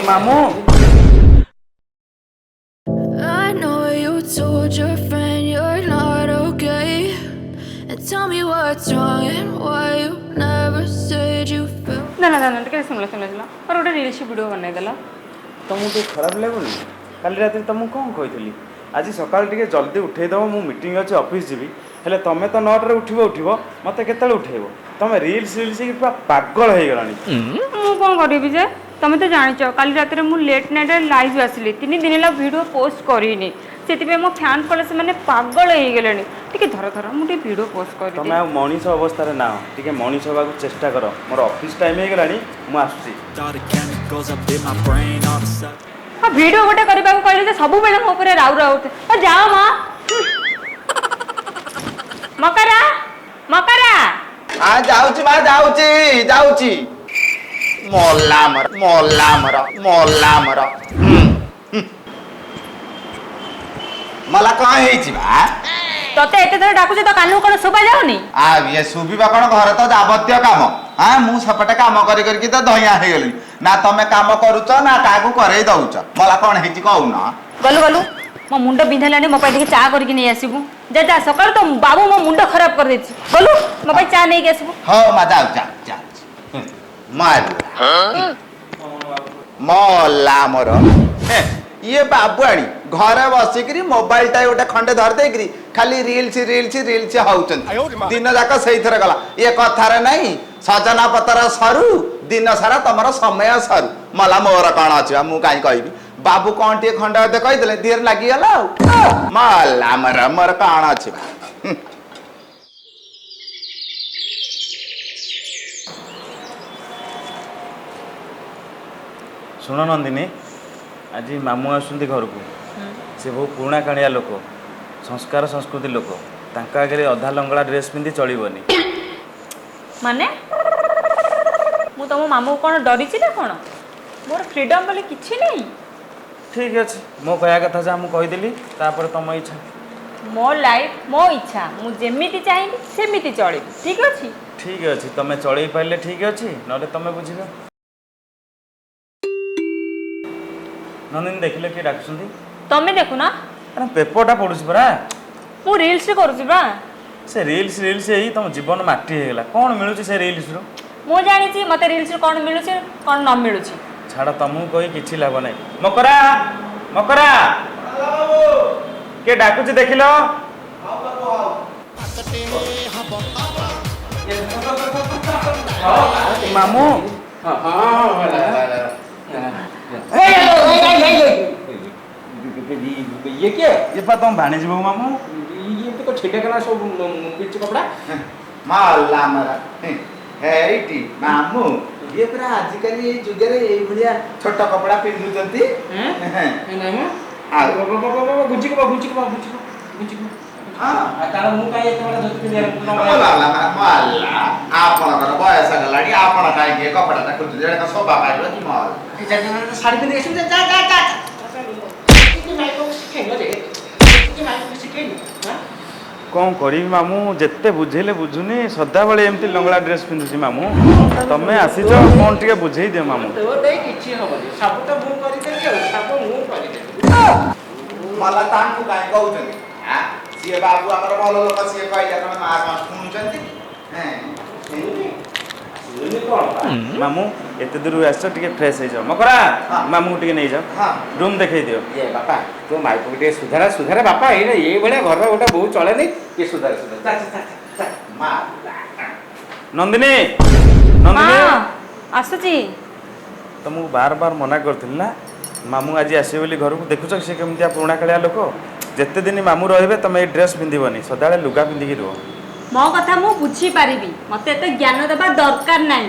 ମାମୁଁ। I know you told your friend you're not okay. And tell me what's wrong and why you never said you felt. ନା ନା ନା, ଟିକେ ଶୁଣିଲ, ଶୁଣିଲ, ଶୁଣିଲ, ମୋର ଗୋଟେ ରିଲ୍ସ ଭିଡ଼ିଓ ବନେଇଦେଲ। ତମକୁ ଟିକେ ଖରାପ ଲାଗୁନି? କାଲି ରାତିରେ ତମକୁ କ'ଣ କହିଥିଲି? ଆଜି ସକାଳେ ଟିକେ ଜଲ୍ଦି ଉଠେଇଦେବ, ମୁଁ ମିଟିଂ ଅଛି, ଅଫିସ୍ ଯିବି। ହେଲେ ତମେ ତ 9ଟାରେ ଉଠିବ ଉଠିବ, ମୋତେ କେତେବେଳେ ଉଠେଇବ? ତମେ ରିଲ୍ସ ରିଲ୍ସ ହେଇକି ପୁରା ପାଗଳ ହେଇଗଲାଣି। ମୁଁ କ'ଣ କରିବି ଯେ? ତମେ ତ ଜାଣିଛ, କାଲି ରାତିରେ ମୁଁ ଲେଟ୍ ନାଇଟ୍ରେ ଲାଇଭ୍ ଆସିଲି। 3 ଦିନ ହେଲା ଭିଡ଼ିଓ ପୋଷ୍ଟ କରିନି, ସେଥିପାଇଁ ମୋ ଫ୍ୟାନ୍ ଫଲୋ ସେମାନେ ପାଗଳ ହେଇଗଲେଣି। ଟିକେ ଧର ଧର, ମୁଁ ଟିକେ ଭିଡ଼ିଓ ପୋଷ୍ଟ ତମେ କରିବି। ଆଉ ମଣିଷ ଅବସ୍ଥାରେ ନା, ଟିକେ ମଣିଷ ହେବାକୁ ଚେଷ୍ଟା କର। ମୋର ଅଫିସ୍ ଟାଇମ୍ ହେଇଗଲାଣି, ମୁଁ ଆସୁଛି। All the chemicals up in my brain all of a sudden. ହଁ, ଭିଡ଼ିଓ ଗୋଟେ କରିବାକୁ କହିଲେ ଯେ ସବୁବେଳେ ମୋ ଉପରେ ରାଉ ରାଉ। ଯାଅ ମା। ମକରା, ମକରା। ଆ, ଯାଉଛି ମା, ଯାଉଛି, ଯାଉଛି। ମଲା ମର, ମଲା ମର, ମଲା ମର। ହୁଁ, ହୁଁ। ମଲା, କଣ ହେଇଛି ବା? ତତେ ଏତେ ଥର ଡାକୁଛି, ତ କାନକୁ କ'ଣ ଶୁଭା ଯାଉନି? ଆଉ ଇଏ ଶୁଭିବା କଣ? ଘରେ ତ ଯାବତୀୟ କାମ। ହଁ, ମୁଁ ସେପଟେ କାମ କରି କରିକି ତ ଧଇଁଆ ହେଇଗଲିଣି। ନା ତମେ କାମ କରୁଛ, ନା କାହାକୁ କରେଇ ଦଉଛ। ମଲା, କଣ ହେଇଛି କହୁନ? ଗଲୁ ଗଲୁ, ମୋ ମୁଣ୍ଡ ବିନ୍ଧାଲାଣି, ମୋ ପାଇଁ ଟିକେ ଚା କରିକି ନେଇ ଆସିବୁ। ଯା ଯା, ସକାଳୁ ତ ବାବୁ ମୋ ମୁଣ୍ଡ ଖରାପ କରିଦେଇଛି। ଗଲୁ, ମୋ ପାଇଁ ଚା ନେଇକି ଆସିବୁ। ହଉ ମା, ଯାଉ ଯାଉ, ଯାଉଛି। ମଲା ମଲା ମୋର। ହେ, ଇଏ ବାବୁଆଣୀ ଘରେ ବସିକିରି ମୋବାଇଲଟା ଗୋଟେ ଖଣ୍ଡେ ଧରି ଦେଇକିରି ଖାଲି ରିଲ୍ସ ରିଲ୍ସ ରିଲ୍ସ ହଉଛନ୍ତି। ଦିନ ଯାକ ସେଇଥିରେ ଗଲା। ଇଏ କଥାରେ ନାହିଁ, ସଜନା ପତର ସରୁ, ଦିନ ସାରା ତମର ସମୟ ସରୁ। ମଲା, ମୋର କଣ ଅଛି ବା, ମୁଁ କାହିଁ କହିବି? ବାବୁ କଣ ଟିକେ ଖଣ୍ଡେ ଅଧେ କହିଦେଲେ, ଦିହରେ ଲାଗିଗଲା ଆଉ। ମଲା ମୋର, ମୋର କଣ ଅଛି ବା? ହୁଁ। ଶୁଣ ନନ୍ଦିନୀ, ଆଜି ମାମୁଁ ଆସୁଛନ୍ତି ଘରକୁ। ସେ ବହୁ ପୁରୁଣା କାଳିଆ ଲୋକ, ସଂସ୍କାର ସଂସ୍କୃତି ଲୋକ। ତାଙ୍କ ଆଗରେ ଅଧା ଲଙ୍ଗଳା ଡ୍ରେସ୍ ପିନ୍ଧି ଚଳିବନି। ମାନେ ମୁଁ ତମ ମାମୁଁକୁ କ'ଣ ଡରିଛି ନା କ'ଣ? ମୋର ଫ୍ରିଡମ୍ ବୋଲି କିଛି ନାହିଁ? ଠିକ୍ ଅଛି, ମୋ କହିବା କଥା ଯାହା ମୁଁ କହିଦେଲି, ତାପରେ ତମ ଇଚ୍ଛା। ମୋ ଲାଇଫ୍, ମୋ ଇଚ୍ଛା, ମୁଁ ଯେମିତି ଚାହିଁବି ସେମିତି ଚଳିବି, ଠିକ୍ ଅଛି? ଠିକ୍ ଅଛି, ତମେ ଚଳେଇ ପାରିଲେ ଠିକ୍ ଅଛି, ନହେଲେ ତମେ ବୁଝିବ। ନନ୍ଦିନୀ, ଦେଖିଲେ କିଏ ଡାକୁଛନ୍ତି? ତମେ ଦେଖୁନ। ଆରେ, ପେପରଟା ପଢୁଛି ପରା। ମୁଁ ରିଲ୍ସ କରୁଛି ବା। ସେ ରିଲ୍ସ ରିଲ୍ସ ହେଇ ତମ ଜୀବନ ମାଟି ହେଇଗଲା। କ'ଣ ମିଳୁଛି ସେ ରିଲ୍ସରୁ? ମୁଁ ଜାଣିଛି ମତେ ରିଲ୍ସରୁ କ'ଣ ମିଳୁଛି, କ'ଣ ନ ମିଳୁଛି। ଛାଡ଼, ତମକୁ କହି କିଛି ଲାଭ ନାହିଁ। ମକରା, ମକରା, କିଏ ଡାକୁଛି ଦେଖିଲ? ମାମୁଁ। ହଁ, ଇଏ କିଏ? ଇଏ ପା ତମ ଭାଣିଜୀ ବୋହୂ ମାମୁଁ। ଇଏ ତ ଛିଣ୍ଡା ସବୁ ପିନ୍ଧିଛି କପଡ଼ା। ମଲା ମର, ଏଇଟି ମାମୁଁ, ଇଏ ପୁରା ଆଜିକାଲି ଏଇ ଯୁଗରେ ଏଇଭଳିଆ ଛୋଟ କପଡ଼ା ପିନ୍ଧୁଛନ୍ତି। ନାଇଁ ମ। ଆଉ? ଘୁଞ୍ଚିକି ବ, ଘୁଞ୍ଚିକି ବ, ଘୁଞ୍ଚିକି, ଘୁଞ୍ଚିକି। ହଁ। ଆଉ ତାହେଲେ ମୁଁ କାହିଁ ଏତେ ବଡ଼ ଧୋତି ପିନ୍ଧିବାର? ମଲା ମଲା, ଆପଣଙ୍କର ବୟସ ଗଲାଣି, ଆପଣ କାହିଁକି ଏ କପଡ଼ାଟା ଖୋଜୁଛନ୍ତି? ଏଇଟା କଣ ଶୋଭା ପାଇବ କି? ମଲା। ଶାଢ଼ୀ ପିନ୍ଧିକି ଆସିବୁ। ଯା ଯା ଯା। ଶିଖେଇନ ରେ, ଶିଖେଇନୁ? କ'ଣ କରିବି ମାମୁଁ, ଯେତେ ବୁଝେଇଲେ ବୁଝୁନି। ସଦାବେଳେ ଏମିତି ଲଙ୍ଗଳା ଡ୍ରେସ୍ ପିନ୍ଧୁଛି। ମାମୁଁ, ତମେ ଆସିଛ, କ'ଣ ଟିକେ ବୁଝେଇ ଦିଅ ମାମୁଁ। ତୋ ଦେଇ କିଛି ହବନି, ସବୁ ତ ମୁଁ କରିଦେବି ଆଉ ସବୁ ମୁଁ କରିଦେବି। ମଲା, ତାଙ୍କୁ କାହିଁ କହୁଛନ୍ତି? ଆଁ? ସିଏ ବାବୁ ଆମର ଭଲ ଲୋକ, ସିଏ କହିଲେ କଣ ମା କଣ ଶୁଣୁଛନ୍ତି? ହେଁ। ଶୁଣୁନି, ଶୁଣୁନି କଣ ବା? ମାମୁଁ, ଏତେ ଦୂରରୁ ଆସିଛ, ଟିକେ ଫ୍ରେଶ୍ ହେଇଯାଅ। ମକରା, ମାମୁଁକୁ ଟିକେ ନେଇଯାଅ, ରୁମ୍ ଦେଖେଇ ଦିଅ। ଇଏ ବାପା, ତୋ ମାଇପକୁ ଟିକେ ସୁଧାର, ସୁଧାର ବାପା। ଏଇନା ଏଇଭଳିଆ ଘରର ଗୋଟେ ବୋହୂ ଚଳେନି। ଟିକେ ସୁଧାର, ସୁଧାର, ଯା, ଯା, ଯା, ଯା। ମା। ନନ୍ଦିନୀ, ମା। ନନ୍ଦିନୀ। ଆସୁଛି। ତମକୁ ବାର ବାର ମନା କରିଥିଲି ନା, ମାମୁଁ ଆଜି ଆସିବେ ବୋଲି ଘରକୁ? ଦେଖୁଛ ସେ କେମିତିଆ ପୁରୁଣା କାଳିଆ ଲୋକ। ଯେତେ ଦିନ ମାମୁଁ ରହିବେ, ତମେ ଏଇ ଡ୍ରେସ୍ ପିନ୍ଧିବନି, ସଦାବେଳେ ଲୁଗା ପିନ୍ଧିକି ରୁହ। ମୋ କଥା ମୁଁ ବୁଝିପାରିବି, ମତେ ଏତେ ଜ୍ଞାନ ଦେବା ଦରକାର ନାହିଁ।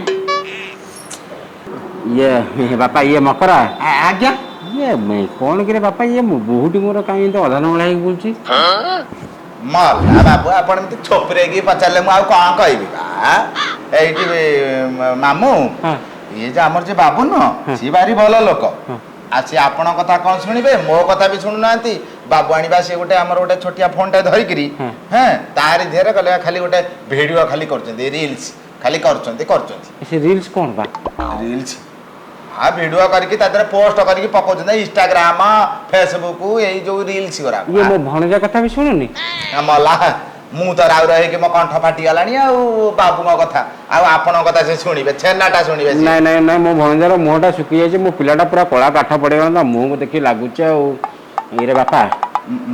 ଇଏ ବାପା, ଇଏ ମକରା। ଆଜ୍ଞା। ଇଏ କଣ କିରେ ବାପା, ଇଏ ବୋହୂଟି ମୋର କାହିଁ ଏମିତି ଅଧା ନଙ୍ଗଳା ହେଇକି ବୁଲୁଛି? ମଲା ବାବୁ, ଆପଣ ଏମିତି ଛୋପରେଇକି ପଚାରିଲେ ମୁଁ ଆଉ କଣ କହିବି ବା? ଏଇଠି ମାମୁଁ, ଇଏ ଯେ ଆମର ଯେ ବାବୁ ନୁହଁ, ସିଏ ଭାରି ଭଲ ଲୋକ। ଆଉ ସିଏ ଆପଣଙ୍କ କଥା କଣ ଶୁଣିବେ, ମୋ କଥା ବି ଶୁଣୁନାହାନ୍ତି। ବାବୁ ଆଣିବା, ସିଏ ଗୋଟେ ଆମର ଗୋଟେ ଛୋଟିଆ ଫୋନଟା ଧରିକିରି, ହଁ, ତାରି ଦେହରେ ଗଲେ ଖାଲି ଗୋଟେ ଭିଡିଓ ଖାଲି କରୁଛନ୍ତି, ରିଲ୍ସ। ଖାଲି କରୁଛନ୍ତି କରୁଛନ୍ତି। ସେ ରିଲ୍ସ କ'ଣ ବା? ରିଲ୍ସ ଆ ଭିଡିଓ କରିକି ତା ଦେହରେ ପୋଷ୍ଟ କରିକି ପକଉଛନ୍ତି, ଇନଷ୍ଟାଗ୍ରାମ, ଫେସବୁକ୍, ଏଇ ଯୋଉ ରିଲ୍ସ ଗୁରା। ଇଏ ମୋ ଭଣଜା କଥା ବି ଶୁଣୁନି। ମଲା, ମୁଁ ତ ରାଉ ହେଇକି ମୋ କଣ୍ଠ ଫାଟିଗଲାଣି। ଆଉ ବାବୁଙ୍କ କଥା ଆଉ ଆପଣଙ୍କ କଥା ସେ ଶୁଣିବେ? ଛେନାଟା ଶୁଣିବେ ସେ। ନାଇଁ ନାଇଁ ନାଇଁ, ମୋ ଭଣଜାର ମୁହଁଟା ଶୁଖି ଯାଇଛି। ମୋ ପିଲାଟା ପୁରା କଳା କାଠ ପଡ଼ିଗଲା ତା ମୁହଁକୁ ଦେଖି ଲାଗୁଛି। ଆଉ ଇରେ ବାପା।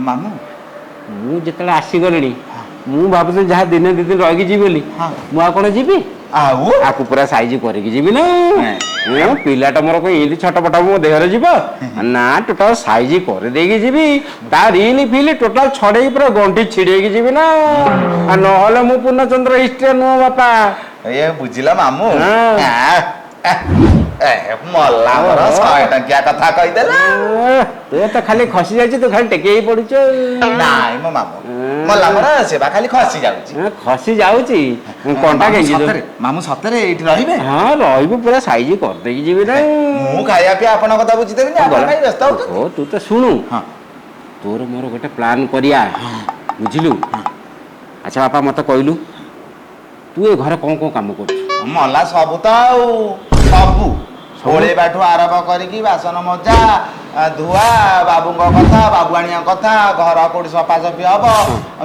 ମାମୁଁ। ମୁଁ ଯେତେବେଳେ ଆସିଗଲିଣି, ମୁଁ ଭାବୁଥିଲି ଯାହା ଦିନେ ଦି ଦିନ ରହିକି ଯିବି ବୋଲି। ମୁଁ ଆଉ କ'ଣ ଯିବି? ଆଉ ଆକୁ ପୁରା ସାଇଜ କରିକି ଯିବି ନା। ପିଲାଟା ମୋର କଣ ଏମିତି ଛଟପଟ ମୋ ଦେହରେ ଯିବ ନା? ଟୋଟାଲ ସାଇଜ କରିଦେଇକି ଯିବି। ତା ରିଲ୍ ଫିଲ୍ ଟୋଟାଲ ଛଡେଇକି ପୁରା ଗଣ୍ଠି ଛିଡେଇକି ଯିବି ନା। ଆଉ ନହେଲେ ମୁଁ ପୂର୍ଣ୍ଣଚନ୍ଦ୍ର ହିଷ୍ଟ୍ରି ନୁହଁ ବାପା। ଏ ବୁଝିଲ ମାମୁଁ। ହଁ। ଏ, ମଲା ମୋର, 100 ଟଙ୍କିଆ କଥା କହିଦେଲା। ତୁ ତ ଖାଲି ଖସି ଯାଇଛି, ତୁ ଖାଲି ଟେକି ହେଇ ପଡୁଛୁ ଆଉ। ନାଇଁ ମୋ ମାମୁଁ, ମଲା ମୋର, ସେ ବା ଖାଲି ଖସି ଯାଉଛି। ହଁ, ଖସି ଯାଉଛି କଣ୍ଟା ମାମୁଁ, ଗେଞ୍ଜି ଦଉ। ସତରେ ମାମୁଁ, ସତରେ ଏଇଠି ରହିବେ? ହଁ, ରହିବୁ, ପୁରା ସାଇଜ କରିଦେଇକି ଯିବି ନା। ମୁଁ ଖାଇବା ପିଇବା ଆପଣଙ୍କ କଥା ବୁଝିଦେବିନି, ଆପଣ କାଇଁ ବ୍ୟସ୍ତ ହଉଛନ୍ତି? ଓ, ତୁ ତ ଶୁଣୁ। ହଁ। ତୋର ମୋର ଗୋଟେ ପ୍ଲାନ୍ କରିବା, ବୁଝିଲୁ? ଆଚ୍ଛା ବାପା, ମତେ କହିଲୁ, ତୁ ଏ ଘରେ କ'ଣ କ'ଣ କାମ କରୁଛୁ? ମଲା, ସବୁ ତ ଆଉ ସବୁ। ଓଳେଇବାଠୁ ଆରମ୍ଭ କରିକି ବାସନ ମଜା, ଧୁଆ, ବାବୁଙ୍କ କଥା, ବାବୁଆଣିଙ୍କ କଥା, ଘର କୋଉଠି ସଫାସଫି ହବ,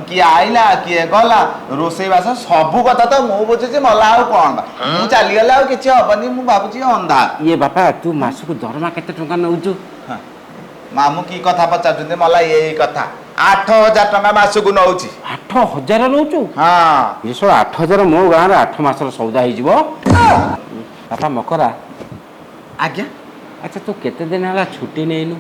କିଏ ଆଇଲା କିଏ ଗଲା, ରୋଷେଇ ବାସ ସବୁ କଥା ତ ମୁଁ ବୁଝୁଛି। ମଲା, ଆଉ କଣ ବା? ମୁଁ ଚାଲିଗଲେ ଆଉ କିଛି ହବନି, ମୁଁ ଭାବୁଛି ଅନ୍ଧାର। ଇଏ ବାପା, ତୁ ମାସକୁ ଦରମା କେତେ ଟଙ୍କା ନେଉଛୁ? ମାମୁଁ, କି କଥା ପଚାରୁଛନ୍ତି ମଲା ଏଇ କଥା। 8000 ଟଙ୍କା ମାସକୁ ନଉଛି। 8000 ନେଉଛୁ? ହଁ। ଏ ସବୁ 8000 ମୋ ଗାଁରେ 8 ମାସର ସଉଦା ହେଇଯିବ ବାପା ମକରା। ଆଜ୍ଞା। ଆଚ୍ଛା, ତୁ କେତେ ଦିନ ହେଲା ଛୁଟି ନେଇନୁ?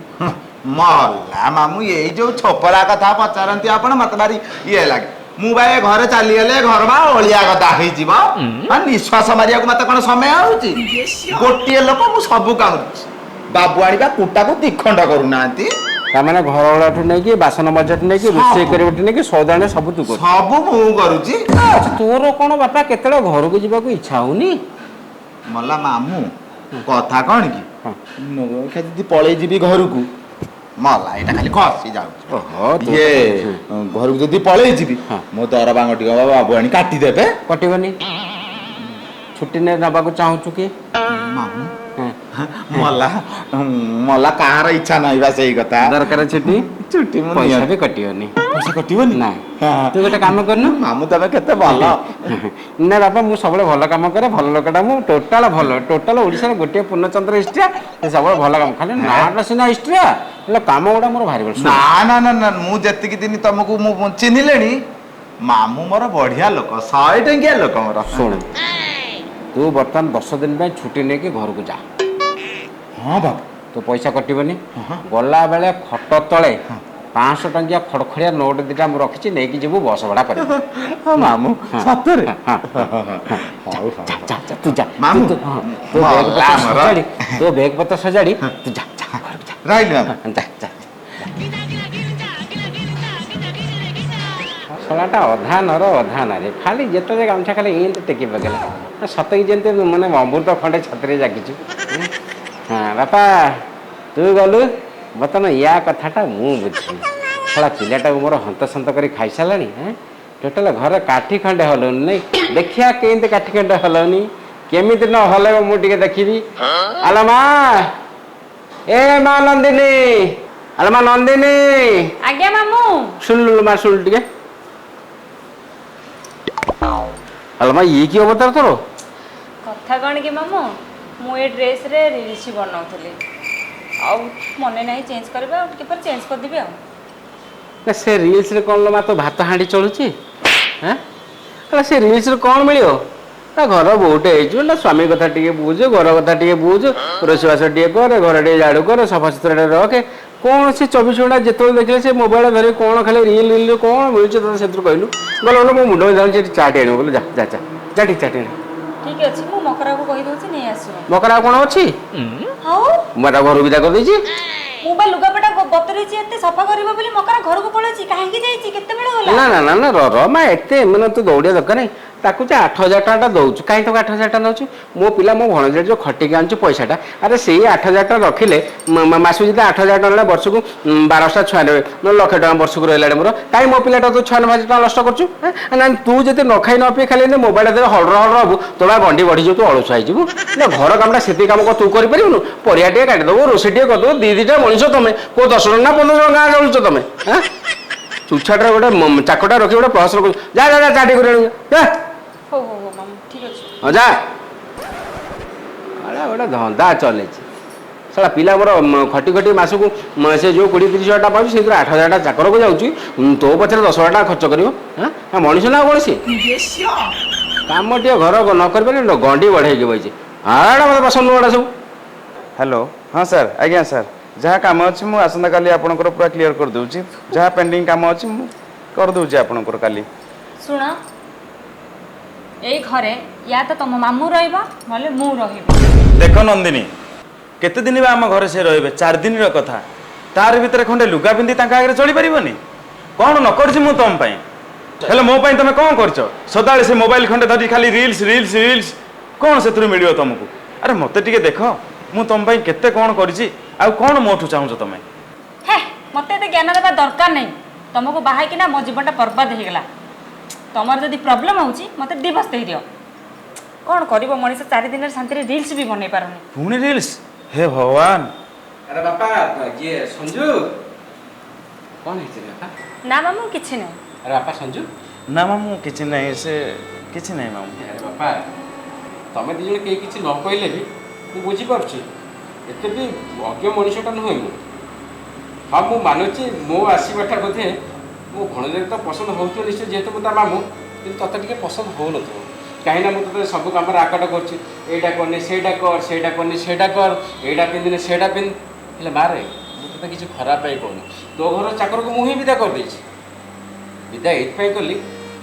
ମଲା ମାମୁଁ, ଏଇ ଯୋଉ ଛୋପରା କଥା ପଚାରନ୍ତି ଆପଣ, ମତେ ଭାରି ଇଏ ଲାଗେ। ମୁଁ ବା ଏ ଘରେ ଚାଲିଗଲେ ଘର ବା ଅଳିଆ ଗଦା ହେଇଯିବ। ଆଉ ନିଶ୍ୱାସ ମାରିବାକୁ ମତେ କଣ ସମୟ ହଉଛି? ଗୋଟିଏ ଲୋକ ମୁଁ, ସବୁ କାମ। ବାବୁ ଆଣିବା କୁଟାକୁ ଦିଖଣ୍ଡ କରୁନାହାନ୍ତି। ତାମାନେ ଘର ଓଳାଠୁ ନେଇକି, ବାସନ ମଜାଠୁ ନେଇକି, ରୋଷେଇ କରିବାଠୁ ନେଇକି, ସଉଦା ଆଣିବା ସବୁ ତୁ କରୁଛୁ? ସବୁ ମୁଁ କରୁଛି। ଆଚ୍ଛା, ତୋର କ'ଣ ବାପା କେତେବେଳେ ଘରକୁ ଯିବାକୁ ଇଚ୍ଛା ହଉନି? ମଲା ମାମୁଁ, କଥା କଣ କି, ମୁଁ ଯଦି ପଳେଇ ଯିବି ଘରକୁ, ମଲା ଏଇଟା ଖାଲି ଖସି ଯାଉଛି। ଓହୋ, ଇଏ ଘରକୁ ଯଦି ପଳେଇ ଯିବି, ମୋ ଦରମା ଟିକେ ବାବୁ ଆଣି କାଟିଦେବେ। କଟିବନି। ଛୁଟି ନେବାକୁ ଚାହୁଁଛୁ କି? ମାମୁଁ, ମଲା ମଲା, କାହାର ଇଚ୍ଛା ନାହିଁ ବା ସେଇ କଥା? ଦରକାର ଛୁଟି? ଛୁଟି ମୁଁ ପଇସା ନିଅନ୍ତି। ବି କଟିବନି। ପଇସା କଟିବନି? ନା। ତୁ ଗୋଟେ କାମ କରୁନୁ। ମାମୁଁ, ତମେ କେତେ ଭଲ। ନା ବାପା, ମୁଁ ସବୁବେଳେ ଭଲ କାମ କରେ। ଭଲ ଲୋକଟା ମୁଁ, ଟୋଟାଲ ଭଲ। ଟୋଟାଲ ଓଡ଼ିଶାରେ ଗୋଟିଏ ପୂର୍ଣ୍ଣଚନ୍ଦ୍ର ଇଷ୍ଟ୍ରିଆ, ସେ ସବୁବେଳେ ଭଲ କାମ। ଖାଲି ନାଁଟା ସିନା ଇଷ୍ଟ୍ରିଆ, ହେଲେ କାମ ଗୁଡ଼ା ମୋର ଭାରି ଭଲ। ଶୁଣ, ନା ନା ନା ନା, ମୁଁ ଯେତିକି ଦିନ ତମକୁ ମୁଁ ଚିହ୍ନିଲେଣି, ମାମୁଁ ମୋର ବଢିଆ ଲୋକ, 100 ଟଙ୍କିଆ ଲୋକ ମୋର। ଶୁଣ, ତୁ ବର୍ତ୍ତମାନ 10 ଦିନ ପାଇଁ ଛୁଟି ନେଇକି ଘରକୁ ଯା। ହଁ ବାବୁ। ତୋ ପଇସା କଟିବନି। ଗଲାବେଳେ ଖଟ ତଳେ 500 ଟଙ୍କିଆ ଖଡ଼ଖଡ଼ିଆ ନୋଟ ଦିଟା ମୁଁ ରଖିଛି, ନେଇକି ଯିବୁ, ବସ ଭଡ଼ା କରିବୁ। ହଁ ମାମୁଁ, ସତରେ? ହଁ। ହଉ। ଯା ଯା ଯା, ତୁ ଯା। ମାମୁଁ, ତୁ ତୋ ବ୍ୟାଗ ମଲା ପତ୍ର ମୋର। ସଜାଡ଼ି, ତୋ ବ୍ୟାଗ ପତ୍ର ସଜାଡ଼ି ତୁ ଯା, ଯା ଘରକୁ ଯା। ରହିଲି ମାମୁଁ। ଯା ଯା। ଶଳାଟା ଅଧା ନର ଅଧା ନାରୀ। ଖାଲି ଯେତେବେଳେ ଗାମୁଛା ଖାଲି ଏମିତି ଟେକି ପକେଇଲା, ସତେକି ଯେମିତି ମାନେ ଅମୃତ ଖଣ୍ଡେ ଛାତିରେ ଜାକିଛୁ। ହଁ ବାପା, ତୁ ଗଲୁ, ବର୍ତ୍ତମାନ ୟା କଥାଟା ମୁଁ ବୁଝିବି। ଶଳା ପିଲାଟାକୁ ମୋର ହନ୍ତସନ୍ତ କରି ଖାଇସାରିଲାଣି। ହେଁ, ଟୋଟାଲ ଘରେ କାଠି ଖଣ୍ଡେ ହଲଉନି। ନାଇଁ, ଦେଖିବା କେମିତି କାଠି ଖଣ୍ଡେ ହଲଉନି, କେମିତି ନ ହଲେଇବ ମୁଁ ଟିକେ ଦେଖିବି। ଆଲୋ ମା, ଏ ମା ନନ୍ଦିନୀ, ଆଲୋ ମା ନନ୍ଦିନୀ। ଆଜ୍ଞା ମାମୁଁ। ଶୁଣିଲୁ ମା, ଶୁଣିଲୁ ଟିକେ। ଆଲୋ ମା, ଇଏ କି ଅବତାର ତୋର? କଥା କ'ଣ କି ମାମୁଁ, ମୁଁ ଏ ଡ୍ରେସ୍ରେ ରିଲ୍ସ ବନାଉଥିଲି, ଆଉ ମନେ ନାହିଁ ଚେଞ୍ଜ କରିବା। ଆଉ ଟିକେ ପରେ ଚେଞ୍ଜ କରିଦେବି ଆଉ। ନା, ସେ ରିଲ୍ସରେ କ'ଣ ଲୋ ମା ତୋ ଭାତ ହାଣ୍ଡି ଚଳୁଛି? ହେଁ, ଆରେ ସେ ରିଲ୍ସରେ କ'ଣ ମିଳିବ? ନା ଘର ବୋହୁଟେ ହେଇଛୁ ନା, ସ୍ୱାମୀ କଥା ଟିକେ ବୁଝୁ, ଘର କଥା ଟିକେ ବୁଝୁ, ରୋଷେଇବାସ ଟିକେ କରେ, ଘର ଟିକେ ଝାଡ଼ୁ କରେ, ସଫାସୁତୁରା ଟିକେ ରଖେ। କ'ଣ ସେ 24 ଘଣ୍ଟା ଯେତେବେଳେ ଦେଖିଲେ ସେ ମୋବାଇଲ ଧରି କ'ଣ ଖାଲି ରିଲ୍ ରିଲ୍, କ'ଣ ମିଳୁଛି ତୋତେ ସେଥିରୁ କହିଲୁ? ଗଲେ ଗଲେ, ମୋ ମୁଣ୍ଡ ଯାଉଛି। ସେଠି ଚାଟ୍ ଆଣିବ ବୋଲେ, ଯା ଯା ଯା ଯା, ଟିକେ ଚାଟ୍ ଆଣିବ। ଠିକ୍ ଅଛି, ମୁଁ ମକରାକୁ କହିଦେଉଛି, ନେଇ ଆସିବ। ମକରା ଆଉ କ'ଣ ଅଛି? ହଉ। ମୁଁ ତା ଘରୁ ବିଦା କରିଦେଇଛି। ମୁଁ ବା ଲୁଗାପଟା ବତୁରେଇଛି, ଏତେ ସଫା କରିବ ବୋଲି ମକରା ଘରକୁ ପଳେଇଛି। କାହିଁକି ଯାଇଛି? କେତେବେଳେ ଗଲା? ନା ନା ନା ନା, ର ର ମା, ଏତେ ମାନେ ତୁ ଦୌଡ଼ିବା ଦରକାର ନାହିଁ। ତାକୁ ଯେ 8,000 ଟଙ୍କାଟା ଦେଉଛୁ, କାହିଁ ତାକୁ 8,000 ଟଙ୍କା ଦେଉଛୁ? ମୋ ପିଲା, ମୋ ଭଣଜା ଯେଉଁ ଖଟିକି ଆଣୁଛୁ ପଇସାଟା, ଆରେ ସେଇ 8,000 ଟଙ୍କା ରଖିଲେ ମାସକୁ ଯଦି 8,000 ଟଙ୍କା ହେଲା, ବର୍ଷକୁ 1200 96, ନହେଲେ ଲକ୍ଷେ ଟଙ୍କା ବର୍ଷକୁ ରହିଲାଣି ମୋର। କାହିଁ ମୋ ପିଲାଟା ତୁ 96,000 ଟଙ୍କା ନଷ୍ଟ କରୁଛୁ? ନା, ତୁ ଯଦି ନ ଖାଇ ନ ପିଇ ଖାଲି ଏମିତି ମୋବାଇଲଟା ଦେଲେ ହଳର ହଳର ହବୁ, ତୋ ବା ଗଣ୍ଡି ବଢ଼ିଯିବ, ତୁ ଅଳସୁଆ ହେଇଯିବୁ। ନା, ଘର କାମଟା ସେତିକି କାମ କଣ ତୁ କରିପାରିବୁନୁ? ପରିବା ଟିକେ କାଟିଦେବୁ, ରୋଷେଇ ଟିକେ କରିଦେବୁ। ଦି ଦିଟା ମଣିଷ ତମେ, କୋଉ 10 ଜଣ ନା 15 ଜଣ ଗାଁ ଚଳୁଛ ତମେ? ହାଁ, ଚୁଛାଟା ଗୋଟେ ଚାକଟା ରଖି ଗୋଟେ ପ୍ରହସନ କରୁଛୁ। ଯା ଯା ଯା, ଚା ଟିକେ କରି ଆଣିବୁ, ଯା। ହଉ ହଉ ହଉ ମାମୁଁ, ଠିକ ଅଛି। ହଁ, ଯା। ଆରେ, ଗୋଟେ ଧନ୍ଦା ଚଲେଇଛି ଶଳା ପିଲା ମୋର। ଖଟି ଖଟି ମାସକୁ ସେ ଯେଉଁ 20-30 ହଜାର ଟଙ୍କା ପାଉଛି, ସେଇଥିରୁ 8,000 ଟଙ୍କା ଚାକରକୁ ଯାଉଛି। ତୋ ପଛରେ 10,000 ଟଙ୍କା ଖର୍ଚ୍ଚ କରିବ? ହଁ, ମଣିଷ ନା ଆଉ କୌଣସି କାମ ଟିକେ ଘର ନ କରିପାରିଲେ ଗଣ୍ଡି ବଢ଼େଇକି ବଇଛି। ଏଇଟା ମୋତେ ପସନ୍ଦ ନୁହଁ ଏଇଟା ସବୁ। ହ୍ୟାଲୋ, ହଁ ସାର୍, ଆଜ୍ଞା ସାର୍, ଯାହା କାମ ଅଛି ମୁଁ ଆସନ୍ତାକାଲି ଆପଣଙ୍କର ପୁରା କ୍ଲିୟର କରିଦେଉଛି। ଯାହା ପେଣ୍ଡିଂ କାମ ଅଛି ମୁଁ କରିଦେଉଛି ଆପଣଙ୍କର କାଲି। ଶୁଣ, ଏଇ ଘରେ ୟା ତ ତମ ମାମୁଁ ରହିବ, ନହେଲେ ମୁଁ ରହିବି। ଦେଖ ନନ୍ଦିନୀ, କେତେ ଦିନ ବା ଆମ ଘରେ ସେ ରହିବେ? 4 ଦିନର କଥା। ତାର ଭିତରେ ଖଣ୍ଡେ ଲୁଗା ପିନ୍ଧି ତାଙ୍କ ଆଗରେ ଚଳିପାରିବନି? କ'ଣ ନ କରିଛି ମୁଁ ତମ ପାଇଁ? ହେଲେ ମୋ ପାଇଁ ତମେ କ'ଣ କରିଛ? ସଦାବେଳେ ସେ ମୋବାଇଲ ଖଣ୍ଡେ ଧରି ଖାଲି ରିଲ୍ସ, ରିଲ୍ସ, ରିଲ୍ସ। କ'ଣ ସେଥିରୁ ମିଳିବ ତମକୁ? ଆରେ, ମୋତେ ଟିକେ ଦେଖ, ମୁଁ ତମ ପାଇଁ କେତେ କ'ଣ କରିଛି। ଆଉ କ'ଣ ମୋଠୁ ଚାହୁଁଛ ତମେ? ହେ, ମତେ ଏତେ ଜ୍ଞାନ ଦେବା ଦରକାର ନାହିଁ। ତମକୁ ବାହାଇକିନା ମୋ ଜୀବନଟା ବର୍ବାଦ ହେଇଗଲା। ତମର ଯଦି ପ୍ରୋବ୍ଲେମ୍ ହେଉଛି, ମତେ ଡିଭୋର୍ସ ଦେଇଦିଅ। କ'ଣ କରିବ ମଣିଷ, 4 ଦିନରେ ଶାନ୍ତିରେ ରିଲ୍ସ ବି ବନେଇ ପାରୁନି। ପୁଣି ରିଲ୍ସ, ହେ ଭଗବାନ! ଆରେ ବାପା, ଇଏ ସଞ୍ଜୁ, କ'ଣ ହେଇଛି ରେ ବାପା? ନା ମାମୁଁ, କିଛି ନାହିଁ। ଆରେ ବାପା ସଞ୍ଜୁ। ନା ମାମୁଁ, କିଛି ନାହିଁ, ସେ କିଛି ନାହିଁ ମାମୁଁ। ଆରେ ବାପା, ତମେ ଦୁଇ ଜଣ କେହି କିଛି ନ କହିଲେ ବି ମୁଁ ବୁଝିପାରୁଛି। ଏତେ ବି ଅଜ୍ଞ ମଣିଷଟା ନୁହେଁ ମୁଁ। ହଁ, ମୁଁ ମାନୁଛି, ମୋ ଆସିବାଟା ବୋଧେ ମୋ ଭଣଜାକୁ ତ ପସନ୍ଦ ହେଉଥିବ ନିଶ୍ଚୟ, ଯେହେତୁ ମୁଁ ତା ମାମୁଁ। କିନ୍ତୁ ତତେ ଟିକେ ପସନ୍ଦ ହେଉନଥିବ, କାହିଁକିନା ମୁଁ ତୋତେ ସବୁ କାମରେ ଆକଟ କରୁଛି। ଏଇଟା କରନି, ସେଇଟା କର, ସେଇଟା କରନି, ସେଇଟା କର, ଏଇଟା ପିନ୍ଧିନି, ସେଇଟା ପିନ୍ଧ। ହେଲେ ମାରେ, ମୁଁ ତୋତେ କିଛି ଖରାପ ପାଇଁ କହୁନି। ତୋ ଘର ଚାକରକୁ ମୁଁ ହିଁ ବିଦା କରିଦେଇଛି। ବିଦା ଏଇଥିପାଇଁ କଲି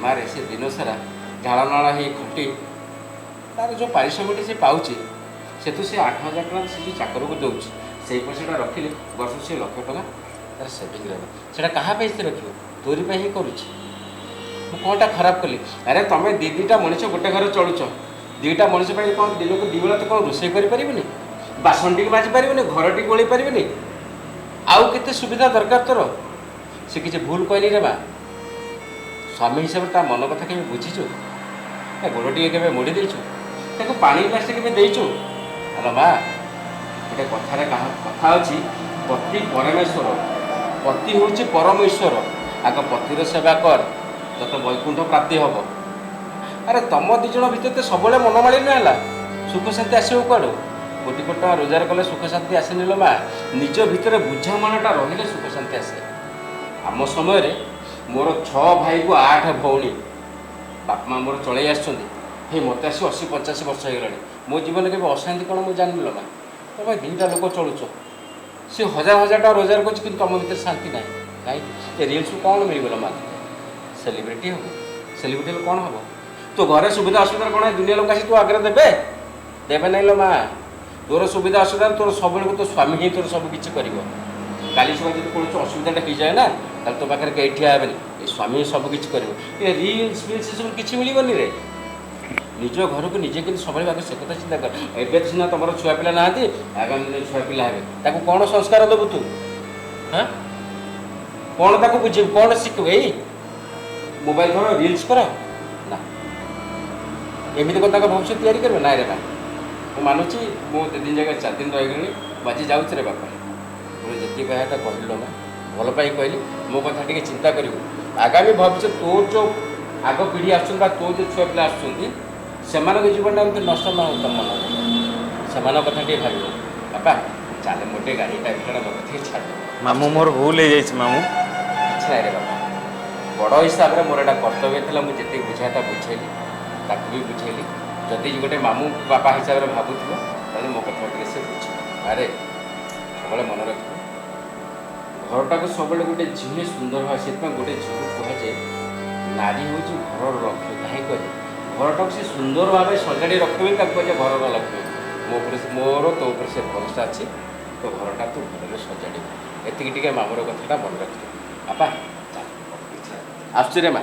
ମାରେ, ସେ ଦିନ ସାରା ଝାଳନାଳ ହେଇ ଖଟି ତାର ଯେଉଁ ପାରିଶ୍ରମିକଟି ସେ ପାଉଛି, ସେଠୁ ସେ 8,000 ଟଙ୍କା ସେ ଯେଉଁ ଚାକରକୁ ଦେଉଛି, ସେଇ ପଇସାଟା ରଖିଲେ ବର୍ଷକୁ ସେ ଲକ୍ଷ ଟଙ୍କା ତାର ସେଭିଂ ରହିବ। ସେଇଟା କାହା ପାଇଁ ସେ ରଖିବ? ତୋରି ପାଇଁ ହିଁ କରୁଛି। ମୁଁ କ'ଣଟା ଖରାପ କଲି? ଆରେ, ତମେ ଦୁଇ ଦୁଇଟା ମଣିଷ ଗୋଟେ ଘରେ ଚଳୁଛ। ଦୁଇଟା ମଣିଷ ପାଇଁ କ'ଣ ଦିନକୁ ଦୁଇ ବେଳା ତ କ'ଣ ରୋଷେଇ କରିପାରିବୁନି? ବାସନ ଟିକେ ମାଜି ପାରିବୁନି? ଘର ଟିକେ ଓଳେଇ ପାରିବୁନି? ଆଉ କେତେ ସୁବିଧା ଦରକାର ତୋର? ସେ କିଛି ଭୁଲ କହିନି ରେ ମା। ସ୍ୱାମୀ ହିସାବରେ ତା ମନ କଥା କେବେ ବୁଝିଛୁ? ତା ଗୋଡ଼ ଟିକେ କେବେ ମୋଡ଼ି ଦେଇଛୁ? ତାକୁ ପାଣି ଗ୍ଲାସଟେ କେବେ ଦେଇଛୁ? ହ୍ୟାଲୋ ମା, ଗୋଟେ କଥାରେ କାହା କଥା ଅଛି, ପତି ପରମେଶ୍ୱର। ପତି ହେଉଛି ପରମ ଈଶ୍ୱର। ଆଗ ପତିର ସେବା କର, ତତେ ବୈକୁଣ୍ଠ ପ୍ରାପ୍ତି ହବ। ଆରେ, ତମ ଦୁଇ ଜଣ ଭିତରେ ତ ସବୁବେଳେ ମନମାଳିନ୍ୟ ହେଲା, ସୁଖ ଶାନ୍ତି ଆସିବ କୁଆଡ଼ୁ? କୋଟି କୋଟି ଟଙ୍କା ରୋଜଗାର କଲେ ସୁଖ ଶାନ୍ତି ଆସେନି ଲୋ ମା। ନିଜ ଭିତରେ ବୁଝାମଣାଟା ରହିଲେ ସୁଖ ଶାନ୍ତି ଆସେ। ଆମ ସମୟରେ ମୋର ଛଅ ଭାଇକୁ ଆଠ ଭଉଣୀ, ବାପା ମା ମୋର ଚଳେଇ ଆସିଛନ୍ତି। ହେ, ମୋତେ ଆସି 80-85 ବର୍ଷ ହେଇଗଲାଣି, ମୋ ଜୀବନରେ କେବେ ଅଶାନ୍ତି କ'ଣ ମୁଁ ଜାଣିନି ଲୋ ମା। ତମେ ଦୁଇଟା ଲୋକ ଚଳୁଛ, ସେ ହଜାର ହଜାର ଟଙ୍କା ରୋଜଗାର କରୁଛି, କିନ୍ତୁ ତମ ଭିତରେ ଶାନ୍ତି ନାହିଁ। କାହିଁକି? ଏ ରିଲ୍ସରୁ କ'ଣ ମିଳିବ ଲୋ ମା? ସେଲିବ୍ରିଟି ହବ, ସେଲିବ୍ରିଟି ହେଲେ କ'ଣ ହବ? ତୋ ଘରେ ସୁବିଧା ଅସୁବିଧା କ'ଣ ଏ ଦୁନିଆ ଲୋକ ଆସି ତୋ ଆଗରେ ଦେବେ? ଦେବେ ନାହିଁ ଲୋ ମା। ତୋର ସୁବିଧା ଅସୁବିଧା, ତୋର ସବୁବେଳକୁ ତୋ ସ୍ୱାମୀ ହିଁ ତୋର ସବୁ କିଛି କରିବ। କାଲି ସକାଳେ ଯଦି କୌଣସି ଅସୁବିଧାଟା ହେଇଯାଏ ନା, ତାହେଲେ ତୋ ପାଖରେ କେହି ଠିଆ ହେବେନି। ଏ ସ୍ୱାମୀ ହିଁ ସବୁ କିଛି କରିବ। ଏ ରିଲ୍ସ ଫିଲ୍ସ ଏସବୁ କିଛି ମିଳିବନି ରେ। ନିଜ ଘରକୁ ନିଜେ କିନ୍ତୁ ସବୁବେଳେ ଆଗ ସେ କଥା ଚିନ୍ତା କର। ଏବେ ତ ସିନା ତମର ଛୁଆ ପିଲା ନାହାନ୍ତି, ଆଗାମୀ ଦିନରେ ଛୁଆ ପିଲା ହେବେ, ତାକୁ କ'ଣ ସଂସ୍କାର ଦେବୁ ତୁ? ହଁ, କ'ଣ ତାକୁ ବୁଝିବୁ? କ'ଣ ଶିଖିବୁ? ଏଇ ମୋବାଇଲ ଧର, ରିଲ୍ସ କର ନା, ଏମିତି କ'ଣ ତାଙ୍କ ଭବିଷ୍ୟତ ତିଆରି କରିବ? ନାଇଁ ରେ ମା, ମୁଁ ମାନୁଛି, ମୁଁ 2 ଦିନ ଜାଗାରେ 4 ଦିନ ରହିଗଲିଣି। ମୁଁ ଆଜି ଯାଉଛି ରେ ବାପା। ମୁଁ ଯେତିକି କହିବାଟା କହିଲି ମା, ଭଲ ପାଇଁ କହିଲି। ମୋ କଥା ଟିକେ ଚିନ୍ତା କରିବୁ। ଆଗାମୀ ଭବିଷ୍ୟତ, ତୋର ଯେଉଁ ଆଗ ପିଢ଼ି ଆସୁଛନ୍ତି ବା ତୋ ଯେଉଁ ଛୁଆ ପିଲା ଆସୁଛନ୍ତି, ସେମାନଙ୍କ ଜୀବନଟା ଏମିତି ନଷ୍ଟ ନ ହଉ। ତମ ମନ ସେମାନଙ୍କ କଥା ଟିକେ ଭାବିବ। ବାପା ଚାଲେ, ମୋର ଟିକେ ଗାଡ଼ିଟା ଭିତରେ ମୋତେ ଟିକେ ଛାଡ଼। ମାମୁଁ, ମୋର ଭୁଲ ହେଇଯାଇଛି ମାମୁଁ। କିଛି ନାହିଁ ରେ ବାପା। ବଡ଼ ହିସାବରେ ମୋର ଏଇଟା କର୍ତ୍ତବ୍ୟ ଥିଲା। ମୁଁ ଯେତିକି ବୁଝାଇବା ବୁଝେଇଲି, ତାକୁ ବି ବୁଝେଇଲି। ଯଦି ଗୋଟେ ମାମୁଁ ବାପା ହିସାବରେ ଭାବୁଥିବ, ତାହେଲେ ମୋ କଥା ଟିକେ ସେ ବୁଝିବ। ଆରେ, ସବୁବେଳେ ମନେ ରଖିବ, ଘରଟାକୁ ସବୁବେଳେ ଗୋଟେ ଝିଅ ସୁନ୍ଦର ଭାବେ। ସେଥିପାଇଁ ଗୋଟେ ଝିଅକୁ କୁହାଯାଏ, ନାରୀ ହେଉଛି ଘରର ଲକ୍ଷ୍ମୀ। କାହିଁ କୁହାଯାଏ? ଘରଟାକୁ ସେ ସୁନ୍ଦର ଭାବେ ସଜାଡ଼ି ରଖିବ ବୋଲି ତାକୁ କୁହାଯାଏ ଘରର ଲକ୍ଷ୍ମୀ। ମୋ ଉପରେ ମୋର ତୋ ଉପରେ ସେ ଭରସା ଅଛି, ତୋ ଘରଟା ତୁ ଭଲରେ ସଜାଡ଼ିବୁ। ଏତିକି ଟିକେ ମାମୁଁର କଥାଟା ମନେ ରଖିଥିବୁ। ବାପା ଚାଲ, ଆସୁଛି ରେ ମା।